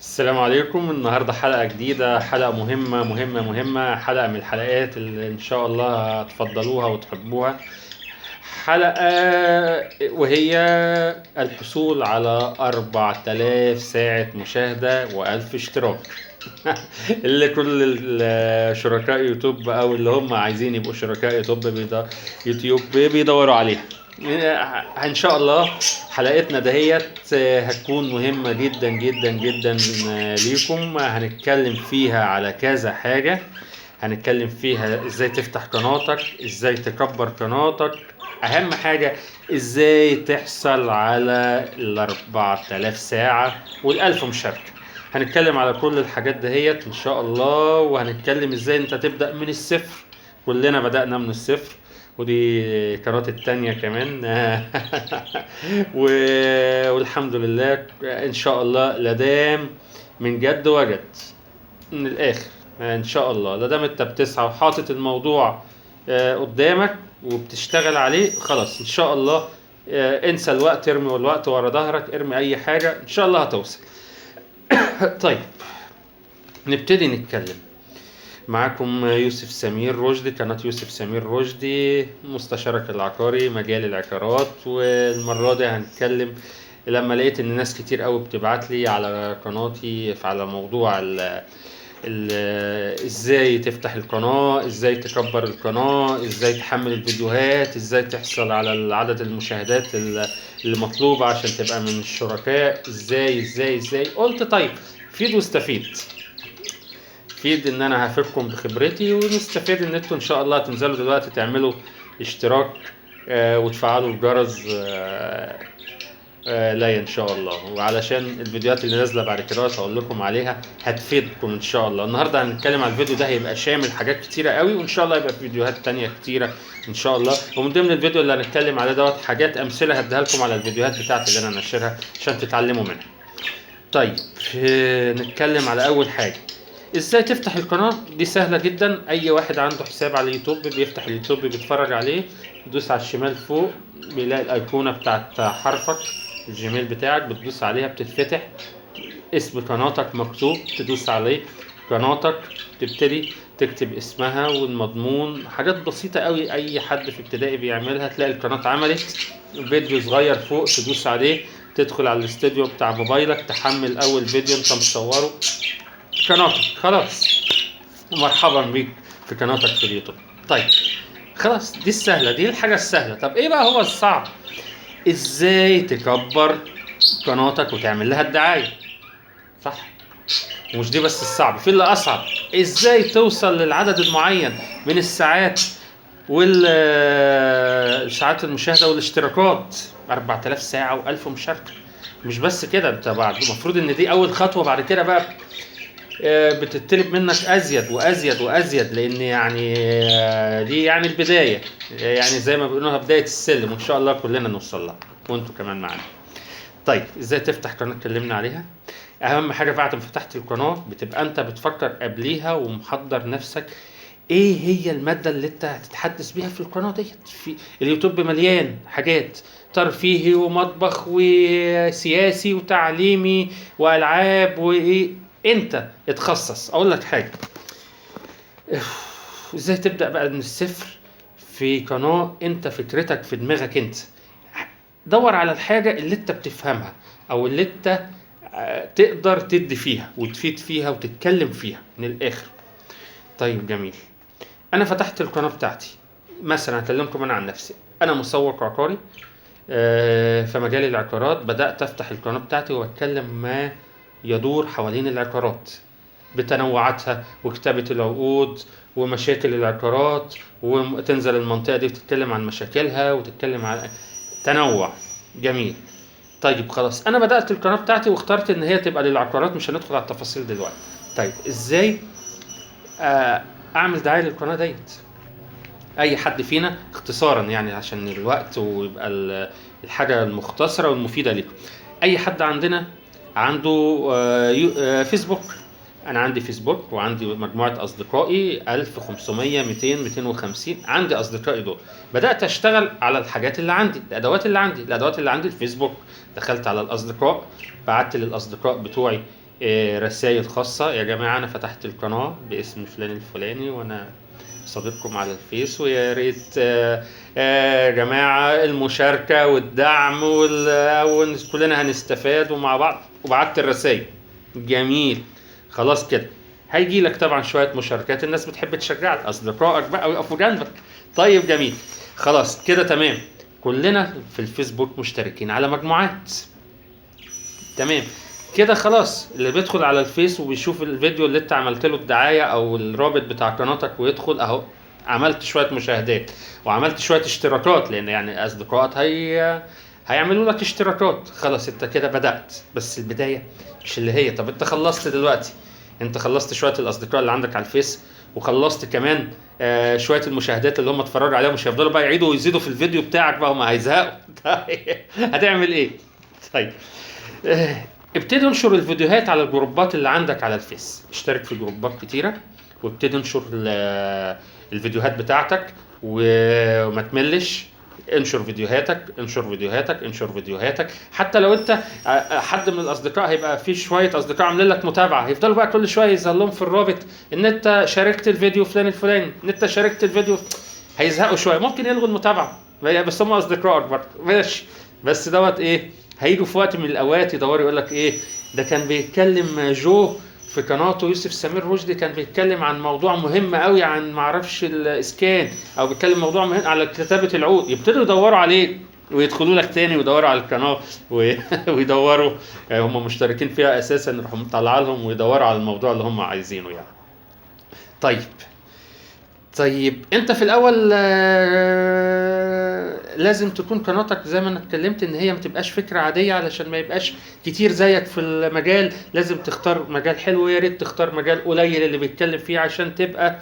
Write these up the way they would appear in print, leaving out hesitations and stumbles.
السلام عليكم. النهاردة حلقة جديدة، حلقة مهمة مهمة مهمة، حلقة من الحلقات اللي إن شاء الله هتفضلوها وتحبوها، حلقة وهي الحصول على 4000 ساعة مشاهدة و1000 اشتراك. اللي كل شركاء يوتيوب أو اللي هم عايزين يبقوا شركاء يوتيوب بيدوروا عليها. ان شاء الله حلقتنا دهيت هتكون مهمة جدا جدا جدا ليكم. هنتكلم فيها على كذا حاجة، هنتكلم فيها ازاي تفتح قناتك، ازاي تكبر قناتك، اهم حاجة ازاي تحصل على 4000 ساعة وال1000 مشاركة. هنتكلم على كل الحاجات دهيت ان شاء الله، وهنتكلم ازاي انت تبدأ من الصفر. كلنا بدأنا من الصفر، ودي قناة التانية كمان. والحمد لله ان شاء الله لدام من جد وجد من الاخر ان شاء الله. لدام انت بتسعى وحاطط الموضوع قدامك وبتشتغل عليه، خلاص ان شاء الله انسى الوقت، ارمي الوقت ورا ظهرك، ارمي اي حاجة، ان شاء الله هتوصل. طيب نبتدي نتكلم. معاكم يوسف سمير رشدي، قناة يوسف سمير رشدي، مستشارك العقاري مجال العقارات. والمرة دي هنتكلم لما لقيت ان ناس كتير قوي بتبعت لي على قناتي على موضوع ازاي تفتح القناة، ازاي تكبر القناة، ازاي تحمل الفيديوهات، ازاي تحصل على عدد المشاهدات اللي مطلوبة عشان تبقى من الشركاء، ازاي ازاي ازاي. قلت طيب فيد واستفيد، فيد ان انا هفيدكم بخبرتي، ونستفيد ان انتوا ان شاء الله تنزلوا دلوقتي تعملوا اشتراك وتفعلوا الجرس لا ان شاء الله، وعلشان الفيديوهات اللي نازله بعد كده هقول لكم عليها هتفيدكم ان شاء الله. النهارده هنتكلم على الفيديو ده، هيبقى شامل حاجات كتيرة قوي، وان شاء الله يبقى في فيديوهات تانية كتيرة ان شاء الله. ومن ضمن الفيديو اللي هنتكلم عليه دوت حاجات امثلة هديها لكم على الفيديوهات بتاعتي اللي انا ناشرها عشان تتعلموا منها. طيب نتكلم على اول حاجة، ازاي تفتح القناة. دي سهلة جدا، اي واحد عنده حساب على اليوتيوب بيفتح اليوتيوب بيتفرج عليه، يدوس على الشمال فوق بيلاقي الايقونة بتاعت حرفك الجيميل بتاعك، بتدوس عليها بتتفتح، اسم قناتك مكتوب، تدوس عليه قناتك، تبتدي تكتب اسمها والمضمون، حاجات بسيطة قوي اي حد في ابتدائي بيعملها. تلاقي القناة اتعملت، فيديو صغير فوق تدوس عليه، تدخل على الاستوديو بتاع موبايلك، تحمل اول فيديو انت مصوره قناتك، خلاص مرحبا بيك في قناتك في اليوتيوب. طيب خلاص دي السهلة، دي الحاجة السهلة. طب ايه بقى هو الصعب؟ ازاي تكبر قناتك وتعمل لها الدعاية، صح؟ ومش دي بس الصعب، في اللي اصعب، ازاي توصل للعدد المعين من الساعات والساعات المشاهدة والاشتراكات، 4000 ساعة و1000 مشاركة. مش بس كده، انت بعد المفروض ان دي اول خطوة، بعد كده بقى بتطلب منك ازيد وازيد وازيد، لان يعني دي يعني البداية، يعني زي ما بيقولوها بداية السلم، وان شاء الله كلنا نوصل لها وانتوا كمان معانا. طيب ازاي تفتح قناة اتكلمنا عليها. اهم حاجة بعد ما فتحت القناة بتبقى انت بتفكر قبليها ومحضر نفسك ايه هي المادة اللي انت هتتحدث بيها في القناة ديت. في اليوتيوب مليان حاجات ترفيهي ومطبخ وسياسي وتعليمي والعاب وايه، انت اتخصص. اقول لك حاجة، ازاي تبدا بقى من الصفر في قناة انت فكرتك في دماغك انت. دور على الحاجة اللي انت بتفهمها او اللي انت تقدر تدي فيها وتفيد فيها وتتكلم فيها من الاخر. طيب جميل، انا فتحت القناة بتاعتي مثلا، هكلمكم انا عن نفسي، انا مسوق عقاري في مجال العقارات. بدات افتح القناة بتاعتي واتكلم ما يدور حوالين العقارات بتنوعاتها وكتابة العقود ومشاكل العقارات، وتنزل المنطقة دي وتتكلم عن مشاكلها وتتكلم عن تنوع. جميل. طيب خلاص انا بدأت القناة بتاعتي واخترت ان هي تبقى للعقارات، مش هندخل على التفاصيل دلوقتي. طيب ازاي اعمل دعاية للقناة ديت؟ اي حد فينا اختصارا يعني عشان الوقت ويبقى الحاجة المختصرة والمفيدة لكم، اي حد عندنا عنده فيسبوك. انا عندي فيسبوك وعندي مجموعة اصدقائي 1500 200 250، عندي اصدقائي دول. بدات اشتغل على الحاجات اللي عندي، الادوات اللي عندي، الفيسبوك. دخلت على الاصدقاء، بعت للاصدقاء بتوعي رسائل خاصة، يا جماعة انا فتحت القناة باسم فلان الفلاني وانا صديقكم على الفيس، ويا ريت يا جماعة المشاركة والدعم وكلنا هنستفاد ومع بعض. وبعت الرسائل. جميل، خلاص كده هيجي لك طبعا شوية مشاركات، الناس بتحب تشجعك، اصدقائك بقى ويقفوا جنبك. طيب جميل، خلاص كده تمام. كلنا في الفيسبوك مشتركين على مجموعات، تمام كده خلاص. اللي بيدخل على الفيس وبيشوف الفيديو اللي انت عملت له الدعاية او الرابط بتاع قناتك ويدخل، اهو عملت شوية مشاهدات وعملت شوية اشتراكات، لان يعني اصدقائك هيعملوا لك اشتراكات. خلاص انت كده بدأت، بس البداية مش اللي هي. طب انت خلصت دلوقتي، انت خلصت شوية الاصدقاء اللي عندك على الفيس، وخلصت كمان شوية المشاهدات اللي هم اتفرجوا عليها، مش هيفضلوا بقى يعيدوا ويزيدوا في الفيديو بتاعك بقى، هم هيزهقوا. طيب هتعمل ايه؟ طيب ابتدي انشر الفيديوهات على الجروبات اللي عندك على الفيس، اشترك في جروبات كتيرة وابتدي انشر الفيديوهات بتاعتك وما تملش. انشر فيديوهاتك، انشر فيديوهاتك، انشر فيديوهاتك. حتى لو انت حد من الاصدقاء، هيبقى في شوية اصدقاء عاملين لك متابعه، هيفضلوا بقى كل شوية يظهر لهم في الرابط ان انت شاركت الفيديو فلان الفلاني، ان انت شاركت الفيديو، هيزهقوا شوية، ممكن يلغوا المتابعة، بس هم اصدقائك برضه ماشي. بس دوت ايه، هيجوا في وقت من الاوقات يدوروا يقول لك ايه ده كان بيتكلم جو في قناته يوسف سمير رشدي، كان بيتكلم عن موضوع مهم قوي عن معرفش الاسكان، او بيتكلم موضوع مهم على كتابه العقود، يبتدوا يدوروا عليه ويدخلوا لك تاني ويدوروا على القناة ويدوروا، هم مشتركين فيها اساسا، يروحوا مطلع لهم ويدوروا على الموضوع اللي هم عايزينه يعني. طيب انت في الاول لازم تكون قناتك زي ما انا اتكلمت ان هي ما تبقاش فكرة عادية، علشان ما يبقاش كتير زيك في المجال. لازم تختار مجال حلو، يا ريت تختار مجال قليل اللي بيتكلم فيه عشان تبقى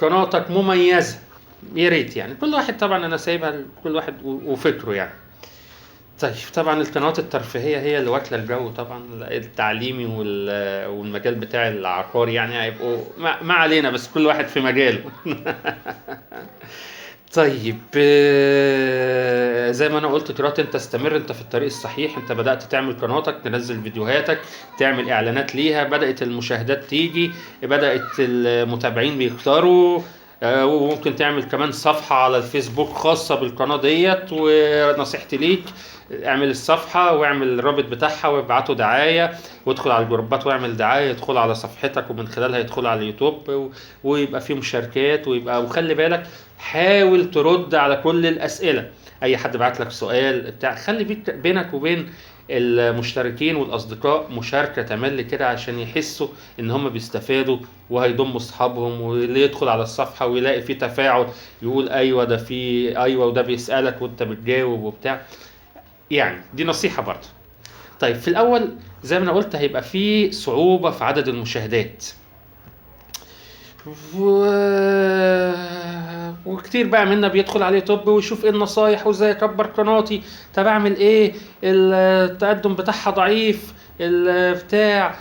قناتك مميزة، يا ريت يعني. كل واحد طبعا انا سايبها لكل واحد وفكره يعني. طيب طبعا القنوات الترفيهية هي اللي واكله الجو، طبعا التعليمي والمجال بتاع العقاري يعني هيبقوا ما علينا، بس كل واحد في مجاله. طيب زي ما انا قلت قرات، انت استمر، انت في الطريق الصحيح، انت بدأت تعمل قناتك، تنزل فيديوهاتك، تعمل اعلانات ليها، بدأت المشاهدات تيجي، بدأت المتابعين بيختاروا، وممكن تعمل كمان صفحة على الفيسبوك خاصة بالقناة ديت. ونصيحتي ليك اعمل الصفحة واعمل الرابط بتاعها وابعته دعاية، وادخل على الجروبات واعمل دعاية، يدخل على صفحتك ومن خلالها يدخل على اليوتيوب، ويبقى فيه مشاركات، ويبقى وخلي بالك حاول ترد على كل الأسئلة. أي حد بعت لك سؤال بتاع، خلي بينك وبين المشتركين والأصدقاء مشاركة تملي كده، عشان يحسوا إن هم بيستفادوا وهيضموا أصحابهم، واللي يدخل على الصفحة ويلاقي فيه تفاعل يقول أيوة ده فيه، أيوة وده بيسألك وأنت بتجاوب وبتاع يعني. دي نصيحة برضه. طيب في الأول زي ما أنا قلت هيبقى فيه صعوبة في عدد المشاهدات، وكتير بقى منا بيدخل على اليوتيوب ويشوف ايه النصايح وازاي اكبر قناتي، طب اعمل ايه، التقدم بتاعها ضعيف، البتاع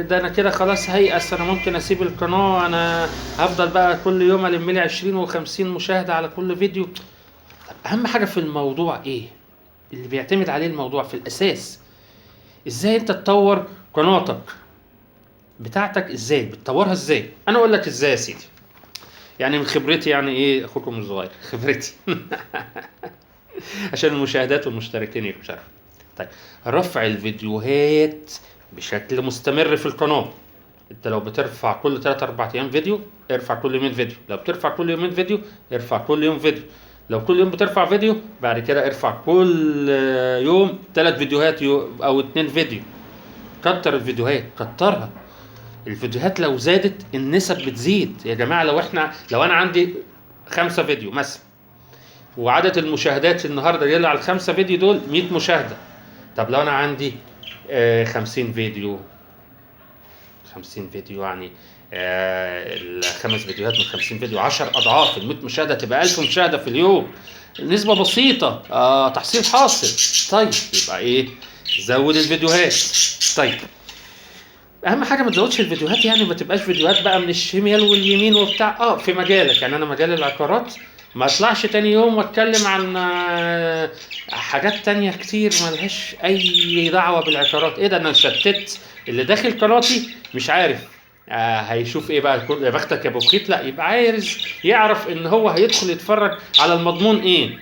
ده انا كده خلاص هيأس، انا ممكن اسيب القناة، انا هفضل بقى كل يوم الم لي 20 و50 مشاهدة على كل فيديو. طب اهم حاجة في الموضوع ايه اللي بيعتمد عليه الموضوع في الاساس؟ ازاي انت تطور قناتك بتاعتك، ازاي بتطورها ازاي؟ انا اقول لك ازاي يا سيدي، يعني من خبرتي، يعني ايه اخوكم الصغير خبرتي عشان المشاهدات والمشتركين يكتروا. طيب رفع الفيديوهات بشكل مستمر في القناة. انت لو بترفع كل 3-4 ايام فيديو، ارفع كل يومين فيديو. لو بترفع كل يومين فيديو، ارفع كل يوم فيديو. لو كل يوم بترفع فيديو، بعد كده ارفع كل يوم 3 فيديوهات او 2 فيديو. كتر الفيديوهات، كترها. الفيديوهات لو زادت النسب بتزيد يا جماعة. لو انا عندي 5 فيديو مثلا، وعدد المشاهدات النهارده يطلع على ال5 فيديو دول 100 مشاهده. طب لو انا عندي 50 فيديو، 50 فيديو يعني ال5 فيديوهات من 50 فيديو 10 اضعاف ال 100 مشاهده، تبقى 1000 مشاهده في اليوم. نسبه بسيطة، تحصيل حاصل. طيب يبقى ايه؟ زود الفيديوهات. طيب اهم حاجة ما تزودش الفيديوهات، يعني ما تبقاش فيديوهات بقى من الشمال واليمين وبتاع، في مجالك. يعني انا مجال العقارات ما اطلعش تاني يوم واتكلم عن حاجات تانية كتير ملهاش اي دعوة بالعقارات. ايه ده، انا شتت اللي داخل قناتي مش عارف هيشوف ايه بقى. يا بختك يا ابو بخيت، لا يبقى عايز يعرف ان هو هيدخل يتفرج على المضمون ايه،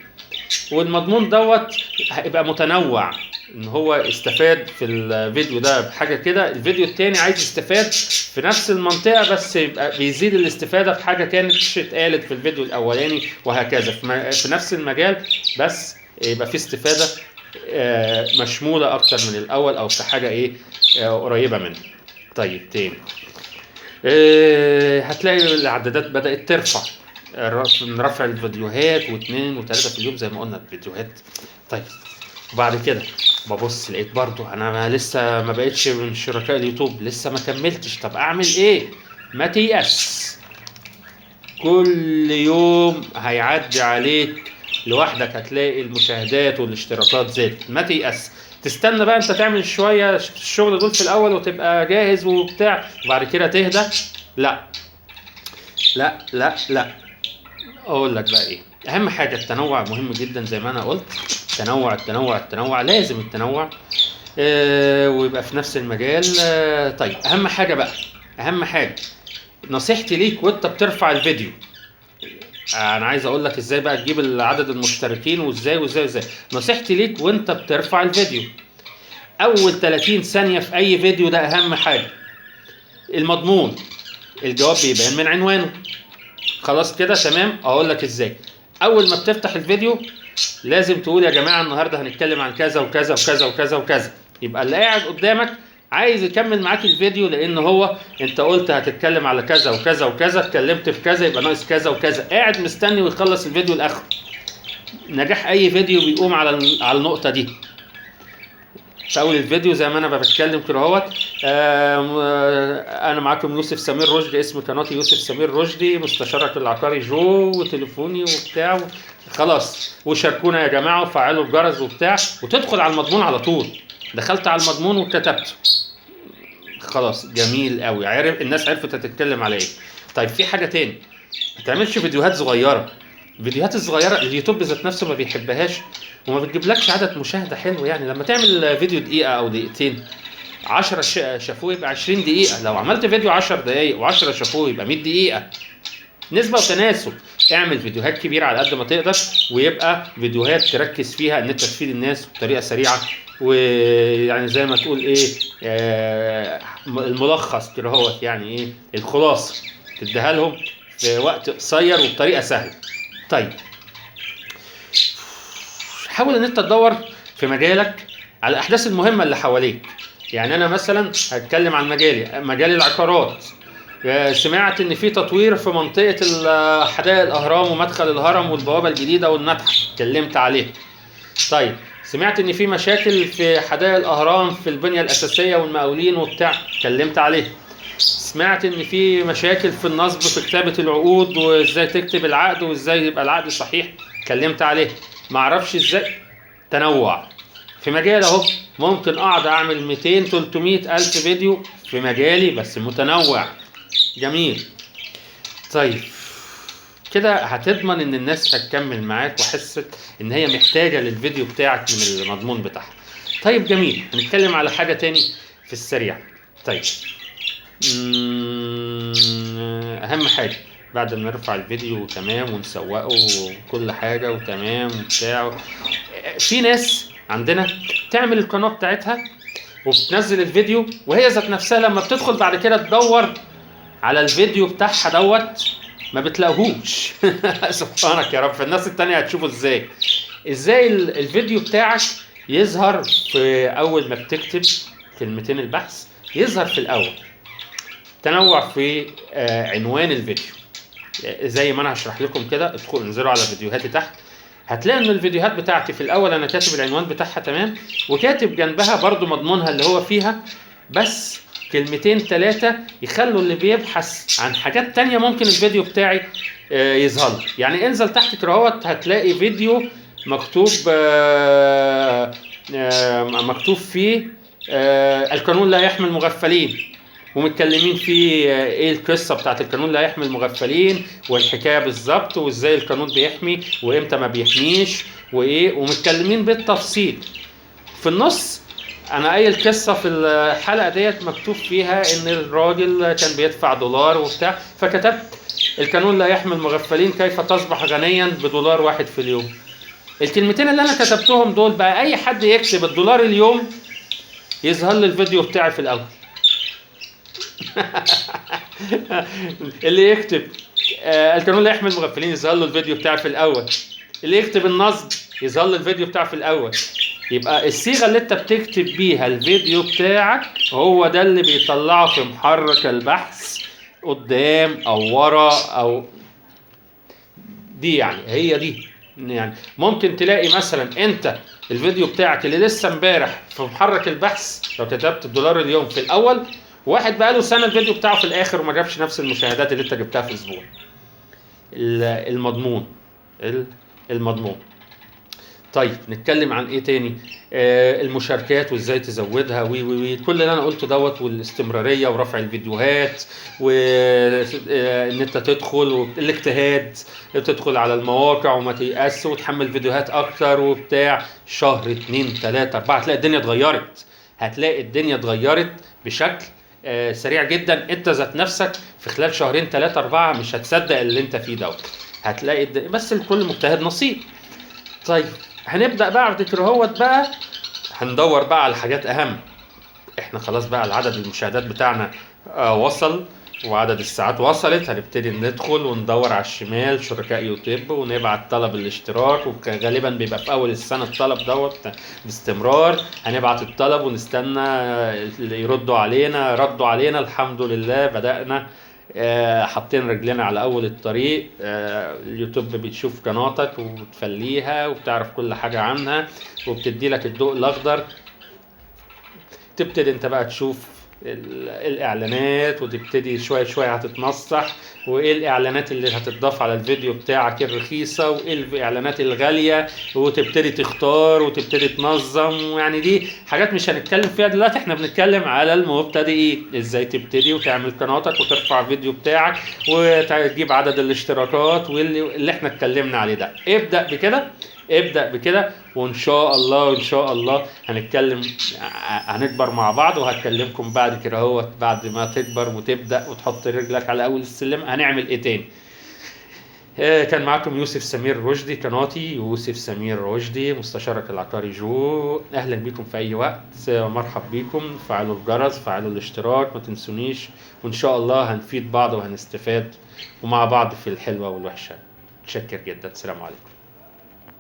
والمضمون دوت هيبقى متنوع، ان هو استفاد في الفيديو ده بحاجة كده، الفيديو التاني عايز يستفاد في نفس المنطقة بس يبقى بيزيد الاستفادة في حاجة كانت اتقالت في الفيديو الاولاني، وهكذا في نفس المجال، بس يبقى في استفاده مشموله اكتر من الاول، او في حاجة ايه قريبه منه. طيب تاني هتلاقي العدادات بدات ترفع من رفع الفيديوهات، واثنين وثلاثة في اليوم زي ما قلنا الفيديوهات. طيب وبعد كده ببص لقيت برضو انا لسه ما بقتش من شركاء اليوتيوب، لسه ما كملتش، طب اعمل ايه؟ ما تيأس، كل يوم هيعدي عليك لوحدك هتلاقي المشاهدات والاشتراكات زادت. ما تيأس، تستنى بقى انت تعمل شوية الشغل دول في الاول وتبقى جاهز وبتاع، وبعد كده تهدى. لا لا لا لا، اقول لك بقى ايه اهم حاجة. التنوع مهم جدا زي ما انا قلت، التنوع التنوع التنوع، لازم التنوع ويبقى في نفس المجال. طيب اهم حاجة بقى، اهم حاجة نصيحتي ليك وانت بترفع الفيديو، انا عايز اقول لك ازاي بقى تجيب عدد المشتركين وازاي وازاي وازاي. نصيحتي ليك وانت بترفع الفيديو، اول 30 ثانية في اي فيديو ده اهم حاجة، المضمون، الجواب بيبان من عنوانه. خلاص كده تمام. اقول لك ازاي. اول ما بتفتح الفيديو لازم تقول يا جماعة النهارده هنتكلم عن كذا وكذا وكذا وكذا وكذا، يبقى اللي قاعد قدامك عايز يكمل معاك الفيديو، لان هو انت قلت هتتكلم على كذا وكذا وكذا، اتكلمت في كذا يبقى ناقص كذا وكذا، قاعد مستني ويخلص الفيديو لاخره. نجاح اي فيديو بيقوم على النقطة دي. في اول الفيديو زي ما انا بتكلم كده اهوت، انا معاكم يوسف سمير رشدي، اسم قناتي يوسف سمير رشدي، مستشارك العقاري جو، وتليفوني وبتاع، خلاص وشاركونا يا جماعة وفعلوا الجرس وبتاع، وتدخل على المضمون على طول. دخلت على المضمون وكتبته، خلاص جميل قوي، عارف الناس عرفت هتتكلم على ايه. طيب في حاجة تاني، ما تعملش فيديوهات صغيرة. الفيديوهات الصغيرة اليوتيوب ذات نفسه ما بيحبهاش وما بتجيبلكش عدد مشاهده حلو. يعني لما تعمل فيديو دقيقة او دقيقتين، 10 شافوه يبقى 20 دقيقة، لو عملت فيديو 10 دقائق و10 شافوه يبقى 100 دقيقة. نسبه وتناسب. اعمل فيديوهات كبيرة على قد ما تقدر، ويبقى فيديوهات تركز فيها ان انت تفيد الناس بطريقة سريعة، ويعني زي ما تقول ايه الملخص كده هوت، يعني ايه الخلاصة تديها لهم في وقت قصير وبطريقة سهلة. طيب حاول ان انت تدور في مجالك على الاحداث المهمة اللي حواليك. يعني انا مثلا هتكلم عن مجالي، مجال العقارات. سمعت ان في تطوير في منطقة حدائق الاهرام ومدخل الهرم والبوابه الجديدة والمتحف، اتكلمت عليه. طيب سمعت ان في مشاكل في حدائق الاهرام في البنية الاساسية والمقاولين وبتاع، اتكلمت عليه. سمعت ان في مشاكل في النصب في كتابه العقود وازاي تكتب العقد وازاي يبقى العقد صحيح، اتكلمت عليه. معرفش ازاي. تنوع في مجال اهو، ممكن اقعد اعمل 200 300 الف فيديو في مجالي بس متنوع. جميل. طيب كده هتضمن ان الناس هتكمل معاك وحست ان هي محتاجة للفيديو بتاعك من المضمون بتاعها. طيب جميل، هنتكلم على حاجة تاني في السريع. طيب اهم حاجة بعد ما نرفع الفيديو تمام ونسوقه وكل حاجة وتمام وبتاع، في ناس عندنا تعمل القناة بتاعتها وبتنزل الفيديو، وهي ذات نفسها لما بتدخل بعد كده تدور على الفيديو بتاعها دوت ما بتلاقوهوش. سبحانك يا رب. فالناس التانية هتشوفه ازاي؟ ازاي الفيديو بتاعك يظهر في اول ما بتكتب كلمتين البحث، يظهر في الاول. تنوع في عنوان الفيديو زي ما انا هشرح لكم كده. ادخلوا انزلوا على فيديوهاتي تحت، هتلاقي ان الفيديوهات بتاعتي في الاول انا كاتب العنوان بتاعها تمام، وكاتب جنبها برضو مضمونها اللي هو فيها، بس كلمتين ثلاثة يخلوا اللي بيبحث عن حاجات تانية ممكن الفيديو بتاعي يظهر له. يعني انزل تحت كده اهوت هتلاقي فيديو مكتوب مكتوب فيه القانون لا يحمي المغفلين. ومتكلمين فيه ايه القصة بتاعت القانون لا يحمي المغفلين والحكاية بالظبط، وازاي القانون بيحمي وامتى ما بيحميش وايه، ومتكلمين بالتفصيل. في النص انا قايل قصة في الحلقة ديت مكتوب فيها ان الراجل كان بيدفع دولار وبتاع، فكتبت القانون لا يحمي المغفلين كيف تصبح غنيا بدولار واحد في اليوم. الكلمتين اللي انا كتبتهم دول بقى اي حد يكتب الدولار اليوم يظهر لي الفيديو بتاعي في الاول. اللي يكتب القانون لا يحمي المغفلين يظهر له الفيديو بتاعي في الاول، اللي يكتب النصب يظهر له الفيديو بتاعي في الاول. يبقى الصيغة اللي انت بتكتب بيها الفيديو بتاعك هو ده اللي بيطلعه في محرك البحث قدام او ورا او دي، يعني هي دي. يعني ممكن تلاقي مثلا انت الفيديو بتاعك اللي لسه امبارح في محرك البحث لو كتبت الدولار اليوم في الاول، واحد بقاله سنة الفيديو بتاعه في الاخر وما جابش نفس المشاهدات اللي انت جبتها في اسبوع. المضمون المضمون. طيب نتكلم عن ايه تاني؟ المشاركات وازاي تزودها وي وي وي كل اللي انا قلته دوت، والاستمرارية ورفع الفيديوهات، وان انت تدخل، والاجتهاد تدخل على المواقع وما تيأس وتحمل فيديوهات اكتر وبتاع. شهر 2 3 4 هتلاقي الدنيا اتغيرت، هتلاقي الدنيا اتغيرت بشكل سريع جدا. انت ذات نفسك في خلال شهرين 3 4 مش هتصدق اللي انت فيه دوت، هتلاقي بس الكل مجتهد نصيب. طيب هنبدأ بعد كده هوت بقى هندور بقى على حاجات أهم. احنا خلاص بقى العدد المشاهدات بتاعنا وصل وعدد الساعات وصلت، هنبتدي ندخل وندور على الشمال شركاء يوتيوب ونبعت طلب الاشتراك، وغالبا بيبقى في أول السنة الطلب دوت باستمرار. هنبعت الطلب ونستنى يردوا علينا. ردوا علينا الحمد لله، بدأنا حاطين رجلنا على اول الطريق. اليوتيوب بتشوف قناتك وبتفليها وبتعرف كل حاجة عنها وبتدي لك الضوء الاخضر. تبتدي انت بقى تشوف الاعلانات وتبتدي شوية شوية هتتنصح، وايه الاعلانات اللي هتتضاف على الفيديو بتاعك الرخيصة وايه الاعلانات الغالية، وتبتدي تختار وتبتدي تنظم. يعني دي حاجات مش هنتكلم فيها دلوقتي، احنا بنتكلم على المبتدئين ازاي تبتدي وتعمل قناتك وترفع فيديو بتاعك وتجيب عدد الاشتراكات واللي احنا اتكلمنا عليه ده. ابدأ بكده، ابدأ بكده، وان شاء الله وان شاء الله هنتكلم، هنكبر مع بعض، وهتكلمكم بعد كده اهوت بعد ما تكبر وتبدأ وتحط رجلك على اول السلم هنعمل ايه تاني. كان معاكم يوسف سمير رشدي، قناتي يوسف سمير رشدي مستشارك العقاري جو. اهلا بيكم في اي وقت، مرحب بيكم، فعلوا الجرس، فعلوا الاشتراك، ما تنسونيش، وان شاء الله هنفيد بعض وهنستفاد ومع بعض في الحلوة والوحشة. متشكر جدا، السلام عليكم.